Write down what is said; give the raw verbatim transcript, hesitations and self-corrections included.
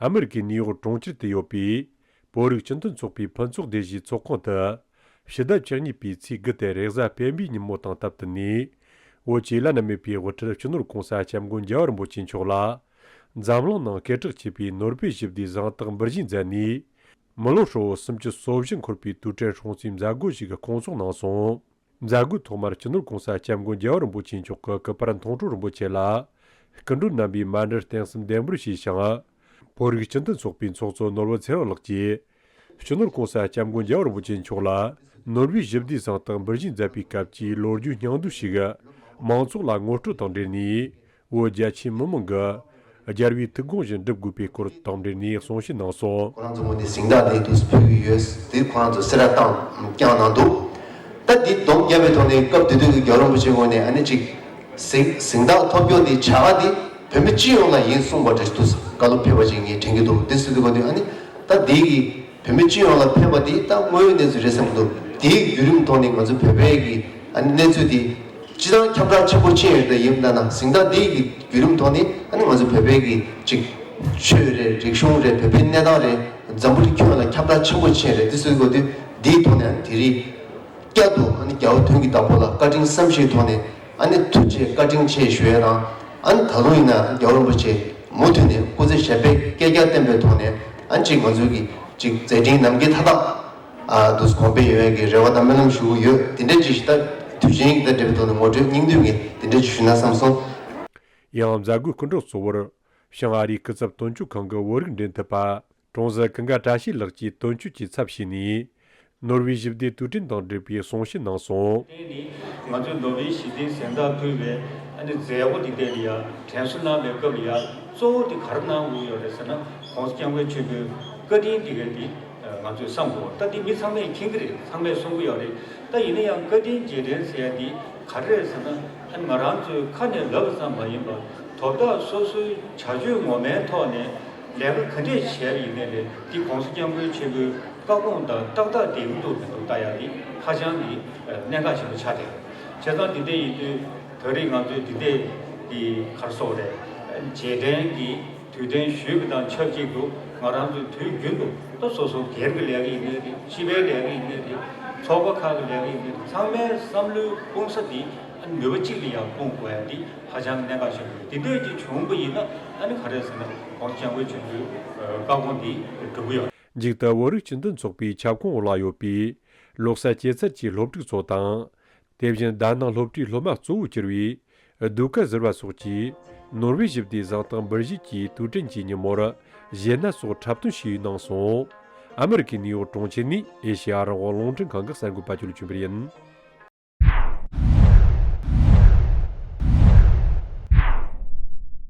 ཨ་མི་རི་ཀའི་ནིའུ་ཡོག་གྲོང་ཁྱེར་དུ་ཡོད་པའི་བོད་རིགས་སྤྱི་མཐུན་ཚོགས་པའི་ཕུན་ཚོགས་སྡེ་བཞིའི་ཚོགས་ཁང་དུ། ཕྱི་ཟླ་བཅུ་གཉིས་པའི་ཚེས་དགུ་སྟེ་རེས་གཟའ་སྤེན་པའི་ཉིན་མོ་དང་སྟབས་བསྟུན་ནས། བོད་ཀྱི་བླ་ན་མེད་པའི་དབུ་ཁྲིད་སྤྱི་ནོར་༸གོང་ས་༸སྐྱབས་མགོན་རྒྱལ་བ་རིན་པོ་ཆེ་མཆོག་ལ། འཛམ་གླིང་ནང་སྐད་གྲགས་ཆེ་བའི་ནོ་སྦེལ་ཞི་བདེའི་གཟེངས་རྟགས་འབུལ་བཞེས་མཛད་ནས། མི་ལོ་ཧྲིལ་བོ་སུམ་ཅུ་སོ་བཞི་འཁོར་བའི་དུས་དྲན་སྲུང་བརྩིའི་མཛད་སྒོ་ཞིག་སྐོང་ཚོགས་གནང་སོང་། མཛད་སྒོའི་ཐོག་མར་སྤྱི་ནོར་༸གོང་ས་༸སྐྱབས་མགོན་རྒྱལ་བ་རིན་པོ་ཆེ་མཆོག་གིས་སྐུ་པར་མཐོང་གྲོལ་རིན་པོ་ཆེ་ལ་སྐུ་མགྲོན་རྣམ་པས་མཎྜལ་རྟེན་གསུམ་འདེགས་འབུལ་ཞུས་ཤིང་། བོད་རིགས་སྤྱི་མཐུན་ཚོགས་པའི་ཚོགས་གཙོ་ནོར་བུ་ཚེ་རིང་ལགས་ཀྱིས་སྤྱི་ནོར་༸གོང་ས་༸སྐྱབས་མགོན་རྒྱལ་བ་རིན་པོ་ཆེ་མཆོག་ལ་ནོར་བུའི་ཞི་བདེའི་གཟེངས་རྟགས་འབུལ་བཞེས་མཛད་པའི་སྐབས་ཀྱི་ལོ་རྒྱུས་སྙིང་བསྡུས་ཤིག་མང་ཚོགས་ལ་ངོ་སྤྲོད་དང་འབྲེལ་ནས། བོད་རྒྱ་ཆེའི་མི་མང་གིས་རྒྱལ་བའི་ཐུགས་དགོངས་བཞིན་སྒྲུབ་དགོས་པའི་སྐོར་དང་འབྲེལ་ནས་གསུང་བཤད་གནང་སོང་། ཁོ་རང་ཚོ་ངོས་ནས་གཟེངས་རྟགས་དེ་འདུག་ཕུལ་གྱི་ཡོད། དེ་ཁོ་རང་ཚོ་གསལ་བསྒྲགས་བཏང་བསྐྱངས་གནང་འདུག་ད་འདི་སྡོམ་བརྒྱབ་པའི་ཐོག་ནས་སྐབས་དེ་དུས་ཀྱི་རྒྱལ་བ་རིན་པོ་ཆེའི་ངོས་ནས་ཨ་ནི་ཅིག་གཟེངས་གཟེངས་རྟགས་ཐོབ་རྒྱུ་དེ་བྱ་དགའ་དེ་བོད་མི་སྤྱི་ཡོངས་ལ་ཡིན་གསུངས་པ་འདྲ་ཞིག་འདུག་བཀའ་སློབ་ཕེབས་པ་ཅིག་ངས་དྲན་གྱི་འདུག་དེ་སུ་དུས་ག་དུས་ཨ་ནི་ད་འདི་གི་བོད་མི་སྤྱི་ཡོངས་ལ་ཕན་པ་འདི་ད་དངོས་ཡོད་གནས་ཚུལ་རེད་བསམ་གྱི་འདུག་དེའི་བརྒྱུད་རིམ་ཐོག་ནས་ང་ཚོ་བོད་པའི་གི་ཨ་ནི་གནས་ཚུལ་འདི་སྤྱི་བཏང་ཁྱབ་བསྒྲགས་ཆེན་པོ་ཕྱིན་ཡོད་དེ་ཡིན་ན་ན་གཟེངས་རྟགས་འདི་གི་བརྒྱུད་རིམ་ཐོག་ནས་ཨ་ནི་ང་ཚོ་བོད་པའི་གི་ཅིག་ཆོས་རེད། རིག་གཞུང་རེད། བོད་པའི་གནས་སྟངས་རེད། འཛམ་བུ་གླིང་ཁྱོན་ལ་ཁྱབ་བསྒྲགས་ཆེན་པོ་ཕྱིན་རེད། དེ་སུ་གོ་དུས་འདིའི་ཐོག་ནས་ཨ་ནི་དེ་རིང་བསྐྱར་དུ་ཨ་ནི་རྒྱལ་བ་དོན་གྱི་བདག་པོ་ལ་བཀའ་དྲིན་བསམ་ཤེས་ཐོག་ནས་ཨ་ནི་ཐུགས་རྗེ་བཀའ་དྲིན་ཆེ་ཞུ་ཡ་དང་། ཨ་ནི་ད་དུང་ཡིན་ན་རྒྱལ་བ་རིན་པོ་ཆེ་མུ་མཐུད་ནས་སྐུ་ཚེ་ཞབས་པད་བསྐལ་བརྒྱར་བརྟན་པའི་ཐོག་ནས་ཨ་ནི་ཅིག་ང་ཚོའི་གི་ཅིག་མཛད་འཕྲིན་ནམ་མཁའི་མཐའ་དག་ཨ་དུས་གོང་འཕེལ་ཡོང་ཡ་གི་རེ་བ་དང་སྨོན་ལམ་ཞུ་གི་ཡོད། དེ་འདྲ་ཅིག་ཞིག་ད་དུས་ཆེན་གྱི་ད་འབྲེལ་བའི་ཐོག་ནས་ངོ་སྤྲོད་སྙིང་བསྡུས་ངས་དེ་འདྲ་ཅིག་ཞུས་ན་བསམ་སོང་། ཡང་མཛད་སྒོའི་སྐུ་མགྲོན་གཙོ་བོར་བྱང་ཨ་རིའི་སྐུ་ཚབ་དོན་གཅོད་ཁང་གི་བོད་རིགས་འབྲེལ་མཐུད་པ། ཀྲུང་ཟུར་ཀུན་དགའ་བཀྲ་ཤིས་ལགས་ཀྱིས་དོན་གཅོད་ཀྱི་ཚབ་བྱས་ནས། ནོར་ཝེ་ཞི་བདེའི་དུས་དྲན་དང་འབྲེལ་བའི་གསུང་བཤད་གནང་སོང་། དེ་ནི་ང་ཚོའི་ནོར་ཝེ་ཞི་བདེའི་གཟེངས་རྟགས་ཕུལ་བའི་ཨ་ནི་མཛད་སྒོ་འདི་དེ་ལ་ཡ་དྲན་གསོ་གནང་བའི་སྐབས་ལ་ཡ་གཙོ་བོ་དེ་ག་རེ་གནང་དགོས་ཡོད་རེད་ཟེར་ན། ༸གོང་ས་༸སྐྱབས་མགོན་ཆེན་པོའི་བཀའ་དྲིན་འདི་ག་འདི་ང་ཚོས་བསམ་དགོས། ད་འདི་མི་ཚང་མས་མཁྱེན་གྱི་རེད། ཚང་མས་གསུང་གི་ཡོད་རེད། ད་ཡིན་ན་ཡང་བཀའ་དྲིན་རྗེས་དྲན་ཟེར་ཡ་འདི་ག་རེ་རེད་ཟེར་ན། ཨ་ནི་ང་རང་ཚོའི་ཁ་ནས་ལབ་པ་ཙམ་མ་ཡིན་པར་དོ་བདག་སོ་སོའི་བྱ་སྤྱོད་ངོ་མའི་ཐོག་ནས་ལས་ཀ་ག་འདྲས་བྱས་པ་ཡིན་ནའི་རེད། འདི་༸གོང་ས་༸སྐྱབས་མགོན་ཆེན་པོའི་བཀའ་དགོངས་དང་ཏག་ཏག་ལྡན་གྱི་འདུག་མི་འདུག་ལྟ་ཡག་འདི་ཧ་ཅང་གི་གནད་འགག་ཆེན་པོ་ཆགས་བསྡད་ཡོད། བྱས་ཙང་འདི་འདྲ་ཡིན་དུས་ད་རེས་ང་ཚོའི་འདི་འདྲས་ཀྱི་ག་རེ་ཟེར་དགོས་རེད། རྗེས་དྲན་གྱི་དུས་དྲན་ཞུས་པ་དང་ཆབས་ཅིག་ཏུ་ང་རང་ཚོའི་དུས་རྒྱུན་དུ་ད་སོ་སོ་སྒེར་གྱི་ལས་ཀ་ཡིན་ནའི་རེད། སྤྱི་པའི་ལས་ཀ་ཡིན་ནའི་རེད། ཚོགས་པ་ཁག་གི་ལས་ཀ་ཡིན་ནའི་རེད། ཚང་མའི་བསམ་བློའི་སྤུངས་ས་འདི་ཨ་ནི་ནུས་པ་གཅིག་ལ་ཡང་སྤུངས་དགོས་ཡ་འདི་ཧ་ཅང་གནད་འགག་ཆེན་པོ་རེད། དེ་འདྲས་ཀྱི་བྱུང་བ་ཡིན་ན་ཨ་ནི་ག་རེ་ཟེར་ན་༸གོང་ས་༸སྐྱབས་མགོན་ཆེན་པོའི་བཀའ་དགོངས་འདི་འགྲུབ་ཀྱི་ཡོད། མཇུག་ཏུ་བོད་རིགས་སྤྱི་མཐུན་ཚོགས་པའི་ཁྱབ་ཁོངས་འོག་ལ་ཡོད་པའི་ལོ་གསར་སྐྱེད་ཚལ་གྱི་སློབ་ཕྲུག་ཚོ་དང་། དེ་བཞིན་དཱ་ནང་སློབ་གྲྭའི་སློབ་མ་གཙོ་བོ་གྱུར་བའི་ཟློས་གར་ཟུར་པ་སོགས་ཀྱིས་ནོར་ཝེ་ཞི་བདེའི་གཟེངས་རྟགས་འབུལ་བཞེས་ཀྱི་དུས་དྲན་གྱི་ཉིན་མོར་གཞས་སྣ་སོགས་འཁྲབ་སྟོན་ཞུས་གནང་སོང་། ཨ་མི་རི་ཀའི་ནིའུ་ཡོག་གྲོང་ཁྱེར་ནས་ཨེ་ཤེ་ཡ་རང་དབང་རླུང་འཕྲིན་ཁང་གི་གསར་འགོད་པ་ཅོ་ལི་ཆོས་འཕེལ་ཡིན།